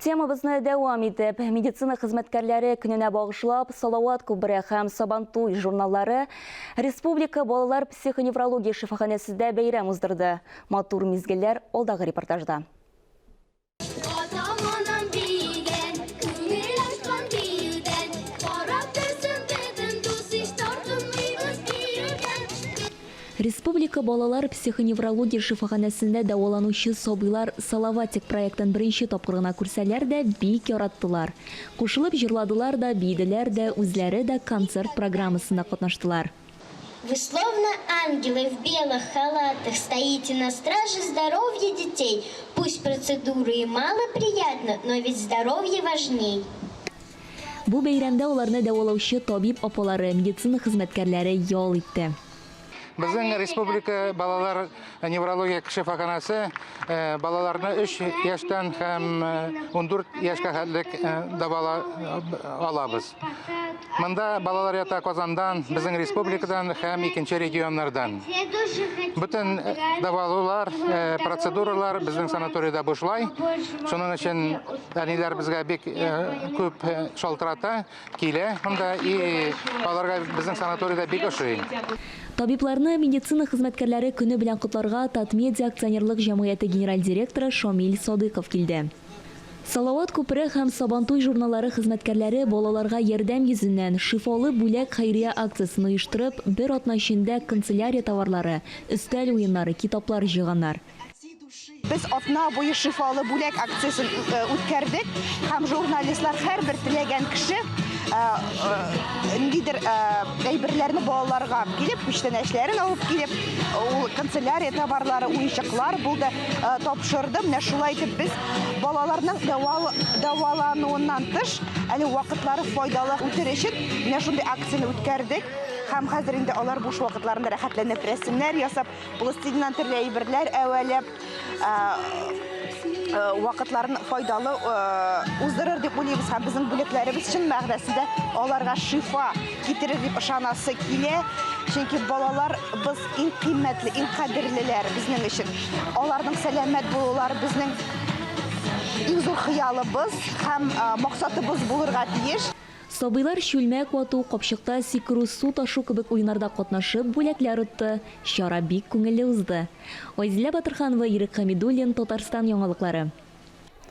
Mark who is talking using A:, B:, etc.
A: Темабызны дәвам итеп, медицина хезмәткәрләре көненә багышлап, Салават күпере һәм Сабантуй журналлары Республика балалар психоневрология шифаханәсендә бәйрәм уздырды. Матур мизгелләр алдагы репортажда.
B: Атам-анам биегән, күңел ачкан биюдән, Карап торсын бөтен дус-иш, тартынмыйбыз биюдән.
A: Республика балалар психоневрология шифаханәсендә дәваланучы сабыйлар Салаватик проектын беренче тапкыр гына күрсәләр дә, бик яраттылар. Кушылып җырладылар да, биеделәр дә, үзләре дә концерт программасында катнаштылар.
B: Вы словно ангелы в белых халатах стоите на страже здоровья детей. Пусть процедуры и мало приятны, но ведь здоровье важней.
A: Бу бәйрәмдә аларны дәвалаучы табиб апалары, медицина хезмәткәрләре ял итте.
C: Безнең республика балалар неврология шифаханәсе э, балаларны 3 яшьтән һәм 14 э, яшькә хәтлек э, дәвала алабыз. Монда балалар ята Казандан, безнең республикадан һәм икенче регионнардан. Бөтен дәвалаулар, процедуралар безнең санаторийда бушлай. Шуның өчен әниләр безгә бик күп шалтырата. Килә монда и аларга безнең санаторийда бик ошый.
A: Табибларны медицина хезмәткәрләре көне белән котларга Татмедиа акционерлык җәмгыяте генераль директоры Шамил Садыйков килде. Салават күпере һәм Сабантуй журналлары хезмәткәрләре балаларга ярдәм йөзеннән Шифалы бүләк хәйрия акциясен оештырып, бер атна эчендә канцелярия товарлары, өстәл уеннары, китаплар җыйганнар.
D: Без атна буе Шифалы бүләк акциясен үткәрдек һәм журналистлар һәрбер теләгән кеше ниндидер әйберләрне балаларга килеп, күчтәнәчләрен алып килеп, ул канцелярия товарлары, уенчыклар булды, тапшырды. Менә шулай итеп без балаларның дәвалануыннан тыш, әле вакытлары файдалы үтер өчен менә шундый акцияне үткәрдек. Һәм хәзер инде алар буш вакытларында рәхәтләнеп рәсемнәр ясап, Пластилиннан төрле әйберләр әвәләп, вакытларын файдалы уздырыр дип уйлыйбыз һәм безнең бүләкләребез чын мәгънәсендә аларга шифа китерер дип ышанасы килә. Чөнки балалар без иң кыйммәтле, иң кадерлеләр безнең өчен. Аларның сәламәт булулары безнең иң зур хыялыбыз һәм максатыбыз булырга тиеш.
A: Сабыйлар чүлмәк вату, капчыкта сикерү, су ташу кебек уеннарда катнашып, бүләкләр отты. Чара бик күңелле узды. Айзилә Батырханова, Ирек Хәмидуллин, Татарстан яңалыклары.